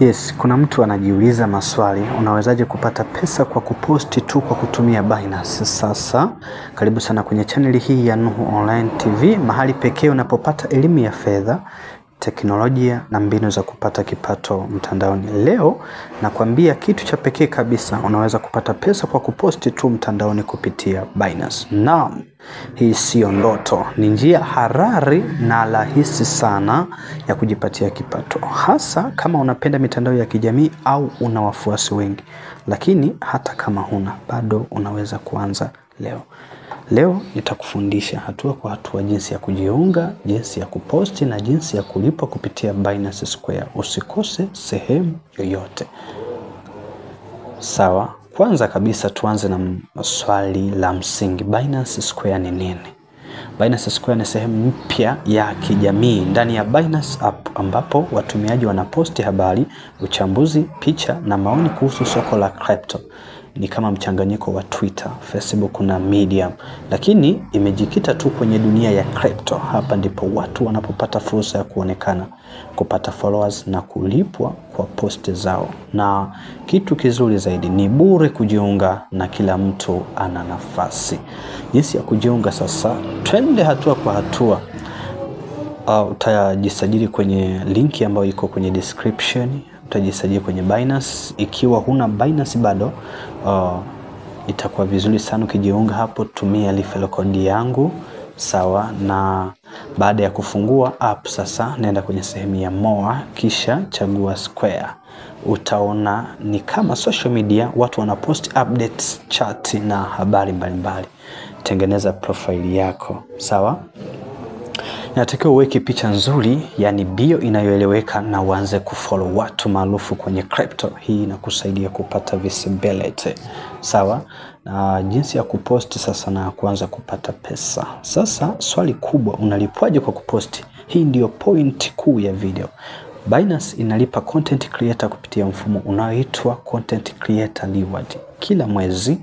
Yes, kuna mtu anajiuliza maswali, unawezaje kupata pesa kwa kuposti tu kwa kutumia Binance? Sasa, karibu sana kwenye chaneli hii ya Nuhu Online TV, mahali pekee unapopata elimu ya fedha, teknolojia na mbinu za kupata kipato mtandaoni. Leo nakwambia kitu cha pekee kabisa, unaweza kupata pesa kwa kuposti tu mtandaoni kupitia Binance. Naam, hii siyo ndoto, ni njia harari na rahisi sana ya kujipatia kipato, hasa kama unapenda mitandao ya kijamii au una wafuasi wengi. Lakini hata kama huna, bado unaweza kuanza leo. Leo nitakufundisha hatua kwa hatua jinsi ya kujiunga, jinsi ya kuposti na jinsi ya kulipwa kupitia Binance Square. Usikose sehemu yoyote. Sawa, kwanza kabisa tuanze na swali la msingi. Binance Square ni nini? Binance Square ni sehemu mpya ya kijamii ndani ya Binance app ambapo watumiaji wanaposti habari, uchambuzi, picha na maoni kuhusu soko la crypto. Ni kama mchanganyiko wa Twitter, Facebook na Medium, lakini imejikita tu kwenye dunia ya crypto. Hapa ndipo watu wanapopata fursa ya kuonekana, kupata followers na kulipwa kwa posti zao. Na kitu kizuri zaidi ni bure kujiunga na kila mtu ana nafasi. Jinsi ya kujiunga sasa, twende hatua kwa hatua. Utajisajili kwenye linki ambayo iko kwenye description. Utajisajili kwenye Binance. Ikiwa huna Binance bado, itakuwa vizuri sana ukijiunga hapo. Tumia referral code yangu, sawa. Na baada ya kufungua app sasa, nenda kwenye sehemu ya more, kisha chagua Square. Utaona ni kama social media, watu wanapost updates, chat na habari mbalimbali. Tengeneza profile yako, sawa. Inatakiwa uweke picha nzuri, yani bio inayoeleweka, na uanze kufollow watu maarufu kwenye crypto. Hii inakusaidia kupata visibility, sawa. Na jinsi ya kuposti sasa na kuanza kupata pesa. Sasa swali kubwa, unalipwaje kwa kuposti? Hii ndiyo point kuu ya video. Binance inalipa content creator kupitia mfumo unaoitwa Content Creator Reward. Kila mwezi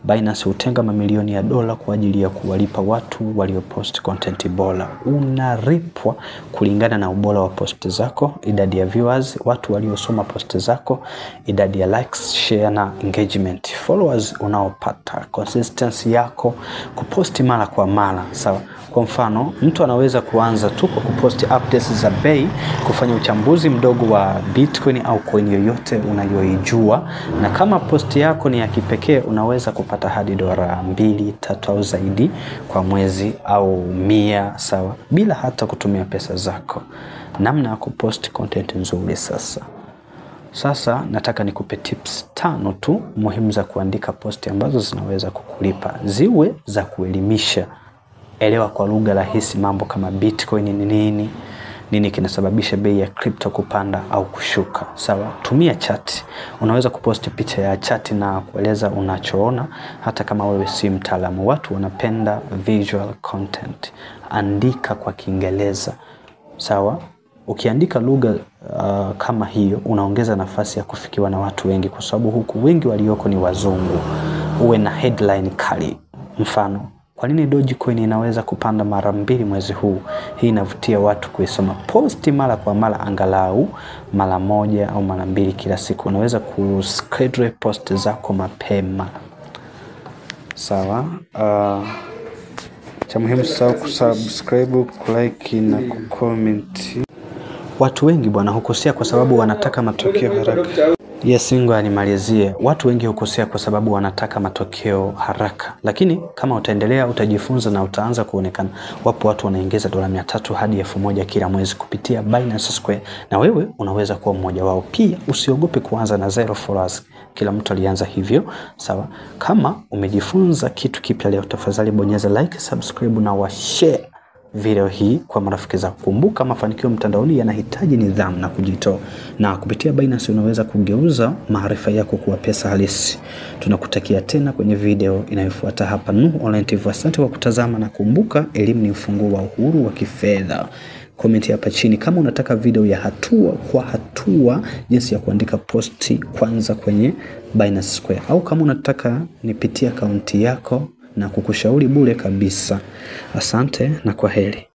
Binance hutenga mamilioni ya dola kwa ajili ya kuwalipa watu waliopost content bora. Unalipwa kulingana na ubora wa post zako, idadi ya viewers, watu waliosoma post zako, idadi ya likes, share na engagement, followers unaopata, consistency yako, kuposti mara kwa mara, sawa. Kwa mfano, mtu anaweza kuanza tu kwa kuposti updates za bei, kufanya uchambuzi mdogo wa Bitcoin au coin yoyote unayoijua, na kama posti yako ni ya kipekee unaweza kupata hadi dola 2, 3 au zaidi kwa mwezi au 100, sawa, bila hata kutumia pesa zako. Namna ya kupost content nzuri sasa. Sasa nataka nikupe tips 5 tu muhimu za kuandika posti ambazo zinaweza kukulipa, ziwe za kuelimisha. Elewa kwa lugha rahisi mambo kama Bitcoin ni nini, nini kinasababisha bei ya crypto kupanda au kushuka, sawa. Tumia chat. Unaweza kuposti picha ya chat na kueleza unachoona hata kama wewe si mtaalamu. Watu wanapenda visual content. Andika kwa Kiingereza, sawa. Ukiandika lugha kama hiyo unaongeza nafasi ya kufikiwa na watu wengi, kwa sababu huku wengi walioko ni wazungu. Uwe na headline kali, mfano, kwa nini Dogecoin inaweza kupanda mara 2 mwezi huu? Hii inavutia watu kuisoma. Posti mara kwa mara, angalau mara 1 au mara 2 kila siku. Unaweza kuschedule post zako mapema, sawa. Cha muhimu usisahau kusubscribe, kulike na kucomment. Watu wengi bwana hukosea kwa sababu wanataka matokeo haraka. Yes, ngoja nimalizie. Watu wengi hukosea kwa sababu wanataka matokeo haraka. Lakini kama utaendelea utajifunza na utaanza kuonekana. Wapo watu wanaingiza dola 300 hadi 1000 kila mwezi kupitia Binance Square, na wewe unaweza kuwa mmoja wao. Pia usiogope kuanza na 0 followers. Kila mtu alianza hivyo, sawa. Kama umejifunza kitu kipya leo, tafadhali bonyeza like, subscribe na wa share video hii kwa marafiki zako. Kumbuka, mafanikio mtandaoni yanahitaji nidhamu na kujitoa, na kupitia Binance unaweza kugeuza maarifa yako kuwa pesa halisi. Tunakutakia tena kwenye video inayofuata hapa Nuhu Online TV. Asante kwa kutazama, na kumbuka, elimu ni ufunguo wa uhuru wa kifedha. Comment hapa chini kama unataka video ya hatua kwa hatua jinsi ya kuandika posti kwanza kwenye Binance Square, au kama unataka nipitie akaunti yako na kukushauri bure kabisa. Asante na kwaheri.